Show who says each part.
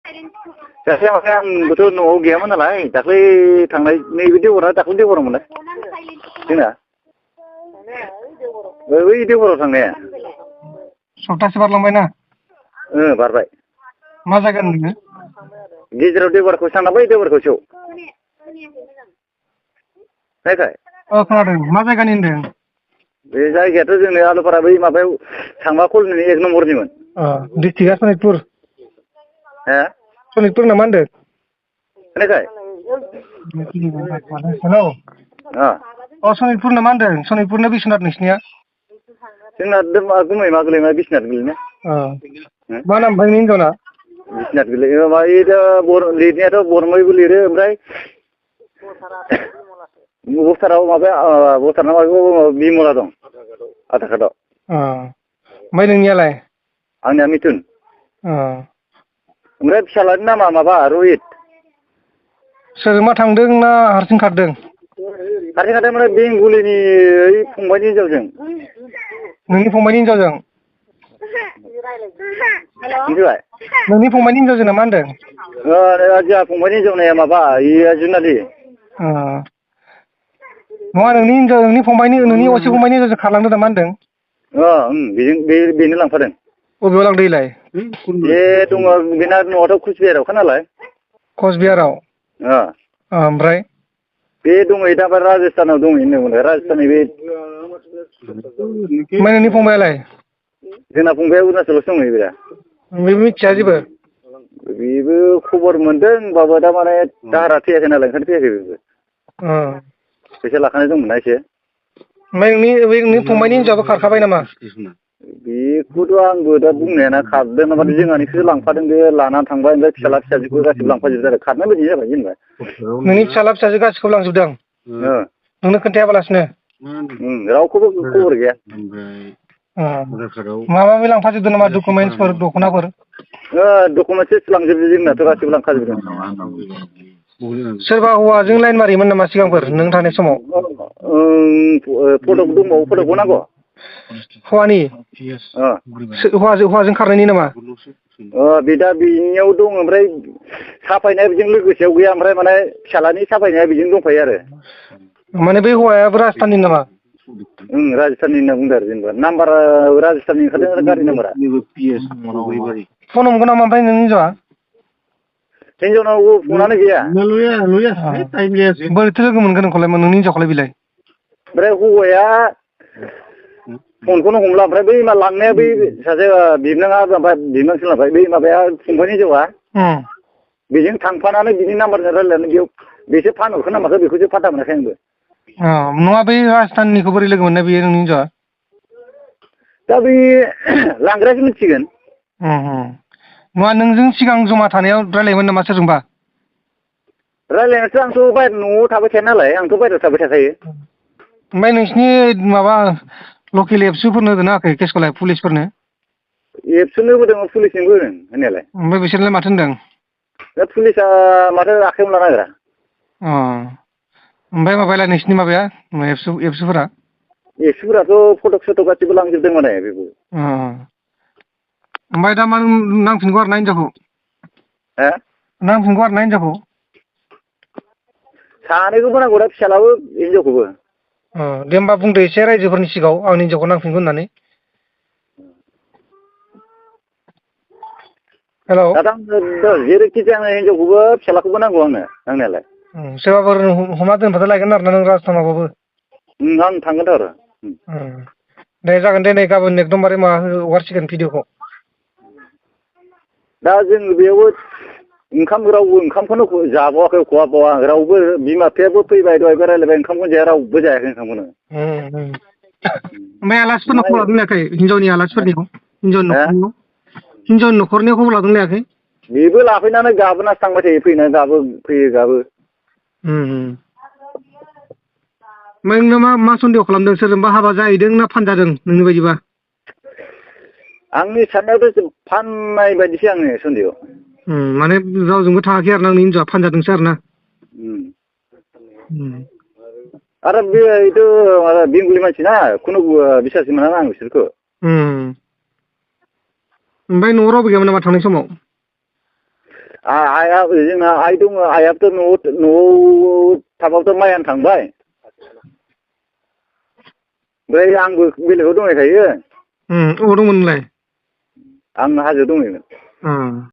Speaker 1: जायाखै माथो आंबोथ' न'आव गैयामोन नालाय दाख्लै थांनाय नैबे देवबारा दाख्लै देवबाराव मोनलाय जोंना बै देवबाराव थांनाया
Speaker 2: सप्तासे बारलांबायना
Speaker 1: बारबाय
Speaker 2: मा जायगा नोङो
Speaker 1: गेजेराव देवबारखौ थांना बै देवबारखौ सौ खोनायाखै
Speaker 2: खोनादों मा जायगानि होनदों
Speaker 1: बे जायगायाथ' जोंनो आलुफारा बै माबायाव थांबा कलनि 1 नम्बरनिमोन
Speaker 2: डिस्ट्रिक्टआ सनितपुर
Speaker 1: हो
Speaker 2: सनितपुर ना मा होनदों
Speaker 1: खोनायाखै
Speaker 2: हेलौ सनितपुर ना मा होनदों सनितपुर ना बिश्वनाथ नोंसिनिया
Speaker 1: जोंना गुमै मा गोलैना बिश्वनाथ गोलैना
Speaker 2: मा नाम ओमफ्राय हिनजावना
Speaker 1: बिश्वनाथ गोलैयो माबा लिरनायाथ' बरमैबो लिरो ओमफ्राय भटाराव माबाया भटारना माबायाव बिमला दं आधार कार्डआव
Speaker 2: ओमफ्राय नोंनियालाय
Speaker 1: आंनिया मिथुन ओमफ्राय फिसालानि नामा माबा रहित
Speaker 2: सोरजोंबा थांदों ना हारसिं खारदों
Speaker 1: हारसिं खारदों माने बेंगुलिनि ओइ फंबायनि हिनजावजों
Speaker 2: नोंनि फंबायनि हिनजावजों
Speaker 1: मिथिबाय
Speaker 2: नोंनि फंबायनि हिनजावजों ना मा होनदों
Speaker 1: जोंहा फंबायनि हिनजावनाया माबा जुनालि
Speaker 2: नङा नोंनि फंबायनि नोंनि असे फंबायनि हिनजावजों खारलांदों ना मा होनदों
Speaker 1: बेनो लांफादों
Speaker 2: बबेयाव लांदों इलाय
Speaker 1: बे दङ बेना न'आथ' कुचबिहारावखा नालाय
Speaker 2: कचबिहाराव ओमफ्राय
Speaker 1: बे दङ दा राजस्थानाव दङ होनदोंमोन राजस्थाननि बे
Speaker 2: ओमफ्राय नोंनि फंबायालाय
Speaker 1: जोंना फंबाया अरुणाचलावसो दंहैयो बिरा
Speaker 2: बेबो मिथिया जेबो
Speaker 1: बेबो खबर मोनदों होनबाबो दा माने दाहारा थैयाखै नालाय ओंखायनो फैयाखै बेबो फैसा लाखानाय दंमोन ना एसे
Speaker 2: ओमफ्राय नोंनि फंबायनि हिनजावाबो खारखाबाय नामा
Speaker 1: बेखौथ' आंबो दा बुंनायाना खारदों ना मादों जोंहानिखौसो लांफादों बे लानानै थांबाय ओमफ्राय फिसाला फिसाजोखौ गासिबो लांफाजोबदों आरो खारनाय बायदि जाबाय जेनेबा
Speaker 2: नोंनि फिसाला फिसाजो गासिखौबो लांजोबदों नोंनो खोन्थायाबालासिनो
Speaker 1: रावखौबो खबर गैया
Speaker 2: माबा माबि लांफाजोबदों नामा डकुमेन्टसफोर दख'नाफोर
Speaker 1: डकुमेन्टसो लांजोबदों जोंनाथ' गासिबो लांखाजोबदों
Speaker 2: सोरबा हौवाजों लाइन मारियोमोन नामा सिगांफोर नों थानाय समाव
Speaker 1: फटक दंबावो फटकबो नांगौ
Speaker 2: हौवानि हौवाजों खारनायनि नामा
Speaker 1: बे दा बेनियाव दं ओमफ्राय साफायनाया बेजों लोगोसेयाव गैया ओमफ्राय माने फिसालानि साफायनाया बेजों दंफायो आरो
Speaker 2: माने बै हौवायाबो राजस्थाननि नामा
Speaker 1: राजस्थाननि होनना बुंदों आरो जेनेबा नाम्बारा राजस्थाननि ओंखारदों गारि नाम्बारा
Speaker 2: फन हमगोन नामा ओमफ्राय नोंनि हिनजावा
Speaker 1: हिनजावनाव फनानो गैया
Speaker 2: बोरैथो लोगो मोनगोन नोंखौलाय नोंनि हिनजावखौलाय बिलाय
Speaker 1: ओमफ्राय हौवाया फनखौनो हमला ओमफ्राय बै मा लांनाया बै सासे बिबनाङा ओमफ्राय बिबनां सोलाबाय बै माबाया फंबायनि हिनजावा बेजों थांफानानै बिनि नाम्बारजों रायज्लायनानै बेयाव बेसो फानहरखो ना माखो बेखौसो फाथा मोनाखै आंबो
Speaker 2: नङा बै राजस्थाननिखौ बोरै लोगो मोननाय बेयो नोंनि हिनजावा
Speaker 1: दा बै लांग्रायासो मिथिगोन
Speaker 2: नङा नोंजों सिगां जमा थानायाव रायज्लायोमोन नामा सोरजोंबा
Speaker 1: रायज्लायनायाथ' आंथ' बाहेर न'आव थाबाय थाया नालाय आंथ' बाहेरायाव थाबाय थाखायो
Speaker 2: ओमफ्राय नोंसिनि माबा लकेल एबसुफोरनो होदोंना होआखै केसखौलाय पुलिसफोरनो
Speaker 1: एबसुनोबो होदों पुलिसनोबो होदों होनायालाय
Speaker 2: ओमफ्राय बिसोरलाय माथो होनदों
Speaker 1: दा पुलिसा माथो आखायावनो लानो नागिरा
Speaker 2: ओमफ्राय माबायालाय नोंसिनि माबाया एबसुफोरा
Speaker 1: एबसुफोराथ' फटक सटक गासिबो लांजोबदों माने बेबो
Speaker 2: ओमफ्राय दा मा नांफिनगौ आरो ना हिनजावखौ नांफिनगौ आरो ना हिनजावखौ
Speaker 1: सानैखौबो नांगौ दा फिसालाबो हिनजावखौबो
Speaker 2: दे होमबा बुंदो एसे रायजोफोरनि सिगाङाव आंनि हिनजावखौ नांफिनगौ होननानै हेलौ
Speaker 1: दादा जेरैखि जाया आंनो हिनजावखौबो फिसालाखौबो नांगौ आंनो नांनायालाय
Speaker 2: सोरबाफोर हमना दोनबाथाय लायगोन आरोना नों राजस्थानावबाबो
Speaker 1: आं थांगोनथ' आरो
Speaker 2: दे जागोन दे नै गाबोन एकदमबारे माबा हगारसिगोन भिडिअखौ
Speaker 1: दा जों बेयावबो रावबो ओंखामखौनो जाबावाखै खहाबावा रावबो बिमा बिफायाबो फैबाय दहायबो रायज्लायबाय ओंखामखौनो जाया रावबो जायाखै ओंखामखौनो
Speaker 2: ओमफ्राय आलासिफोरनाव खबर लादों लायाखै हिनजावनि आलासिफोरनिखौ हिनजावनि न'खरनियाव खबर लादों लायाखै
Speaker 1: बेबो लाफैनानै गाबोनासो थांबाय थायो फैनानै गाबो फैयो गाबो
Speaker 2: ओमफ्राय नोंना मा सन्देह खालामदों सोरजोंबा हाबा जाहैदों ना फानजादों नोंनि बायदिबा
Speaker 1: आंनि साननायावथ' फाननाय बायदिसो आंनि सन्देह
Speaker 2: माने रावजोंबो थाङाखै आरो ना नोंनि हिनजावआ फानजादोंसो आरो ना
Speaker 1: आरो बेथ' माबा बेंगलि मानसि ना खुनु बिसासि मोना आं बिसोरखौ
Speaker 2: ओमफ्राय न'आव रावबो गैयामोन नामा थांनाय समाव
Speaker 1: आइआ जोंना आइ दङ आइआथ' न'आव थाबाबोथ' माइआनो थांबाय ओमफ्राय आंबो बेलेगाव दंहैखायो
Speaker 2: अबाव दंमोन नोंलाय
Speaker 1: आं हाजोआव दंहैयोमोन